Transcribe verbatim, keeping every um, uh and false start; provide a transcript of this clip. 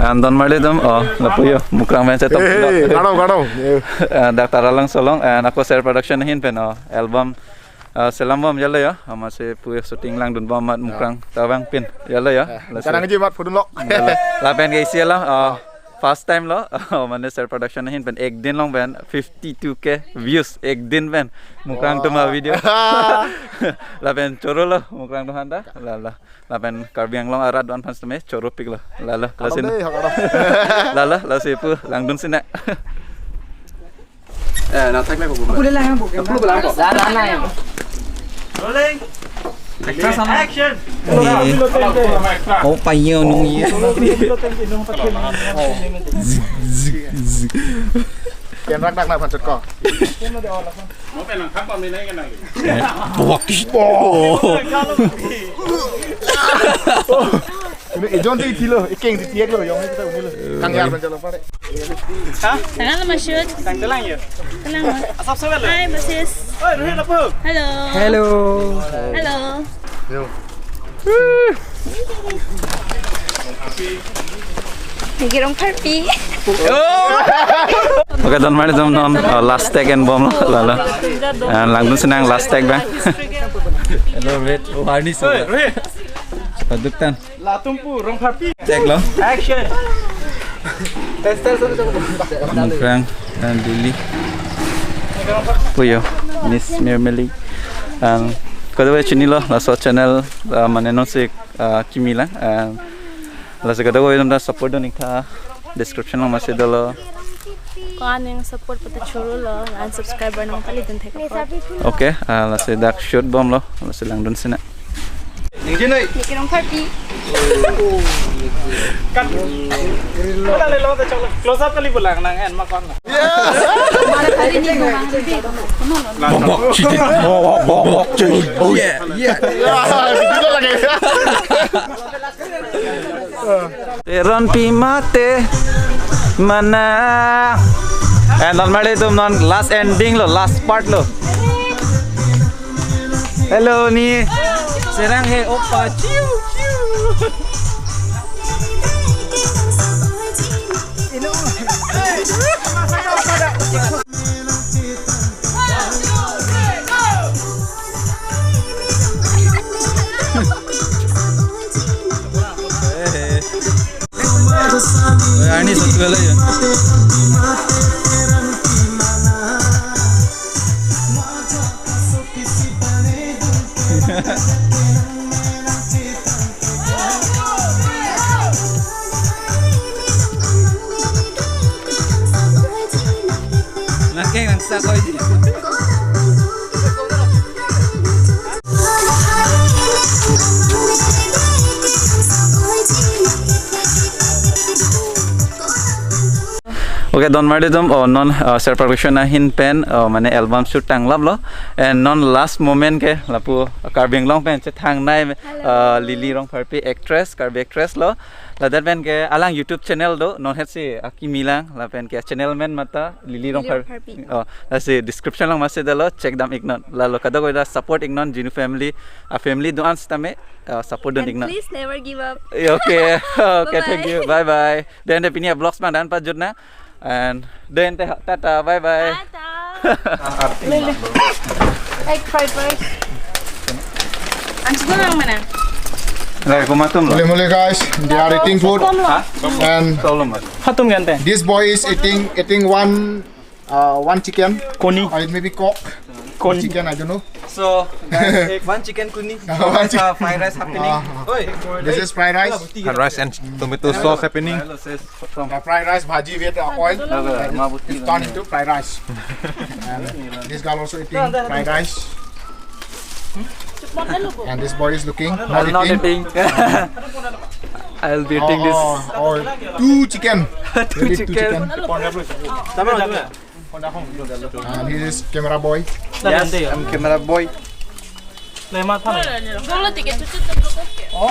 An don marli atum, oh, lapu yo, Mukrang pen chetok. Hey, hey, kado, kado. Eh, Doctor Alang Solong, and ako Ser Production ahin pen, oh, album, ah, selam bom jalo yo, amatsi pu shooting langdun bom amat Mukrang ta vangpin jalo yo. Eh, lasi. Kanang ji mat pudun lok. Jalo. Lapen ke isi alam, oh, first time lo, oh, mane Ser Production ahin pen ek din along pen fifty-two K views ek din pen Mukrang atum avideo. Lapen choro lo Mukrang atum aphanta. La, la. Lapen Karbi Anglong arat do-an aphan setame choropik lo. Lalo, lasi. Kadam dei, kadam. Lalo, lasi pu langdun sinang. Eh, na thak na ko. Aku dah lah yang bukan. Aku dah lah. Dah, dah, nah, ya. Rolling. Action. Eh, oh, payo nung ye. Zik, zik, zik. Yan rak dak na phan chot ko. Mo pen nang thak pa mi nai ke nang. Bok, bok. Ini ejon ti thilo, ekeng ti tiek lo, yong kita unilo. Kang yar ban jalo pare. Ha? Tanggal ma shoot. Tang telang ya. Telang ma. Asap sebel. Hi, basis. Oi, Ruhi lapu. Hello. Hello. Hello. Yo. Lagi Rongpharpi. Okay, don marli atum non, uh, last take en bom lo, lalo. And langdun sinang last take bang. Hello, red. Oh, Arni. Oi, Ruhi. Paduk tan. Latum pu Rongpharpi. Take lo. Action. Mukrang and Dili. Puyo, Miss Mirmeli. And kadokave chinilo, laso channel, uh, mane non si, uh, kimi lang. And lasi kadokave atum ta support dun ik tha, description along masi dolo. Ko-an nang support pute choro lo, and subscriber nang kali dun thek apot. Okay, ah, lasi dak shoot bom lo, lasi langdun sinang. Ningje nai. Lagi Rongpharpi. Cut. Ada le lo ta chok lo. Close up kali pulang nang en ma kon. Bok, bok, chidi. Bok, bok, bok, bok, chidi. Oh, yeah, yeah. Video lagi. Teron pi mate mana. Eh, don marli atum non last ending lo, last part lo. Hello, ni. Serang he, oppa. Chiu, chiu. Ani satu kali ya. Laki nang sa ko ini. Okay, don mari dum, oh, non, uh, Ser Production ahin pen, oh, mane album shoot tanglaplo. And non last moment ke lapu Karbi Anglong pen chethangnei, uh, Lily Rongpharpi, actress, Karbi actress lo. Ladak pen ke alang YouTube channel do, non hetsi akimi lang, lapen ke channel men mata Lily Lily Rongphar. Rongpharpi. Oh, lasi description along masi dalo, check dam iknon. Lalo kadokave support iknon, Genu family, a family do-an sitame, uh, support dun And iknon. Please never give up. Yeah, okay, okay, thank Bye-bye. You. Bye bye. Then the pini vlogs bang dan pajut na. And then te tata, bye bye. Tata. Egg fried rice. Ang siguro lang mana? Lai, kumatum lo. Muli muli guys, they are eating food. Ha? And Tolong, Mas. Hatum gante. This boy is eating eating one uh, one chicken. Koni. Or it may be cock. Koni. Chicken, I don't know. So, guys, ek one chicken kuni. One There's a chicken. Fried rice happening. Ah. Oi. This is fried rice. Fried rice and tomato sauce happening. Hello, sis. From The fried rice bhaji with uh, oil. Hello, ma buti. It's turned into fried rice. And this girl also eating fried rice. And this boy is looking, not Not eating. Eating. I'll be eating this. Oh, oh, oh, two chicken. Two Maybe two chicken. Chicken. Tama, tama. And he is camera boy. Yes, I'm camera boy. Dolo ticket chuchu tum ko.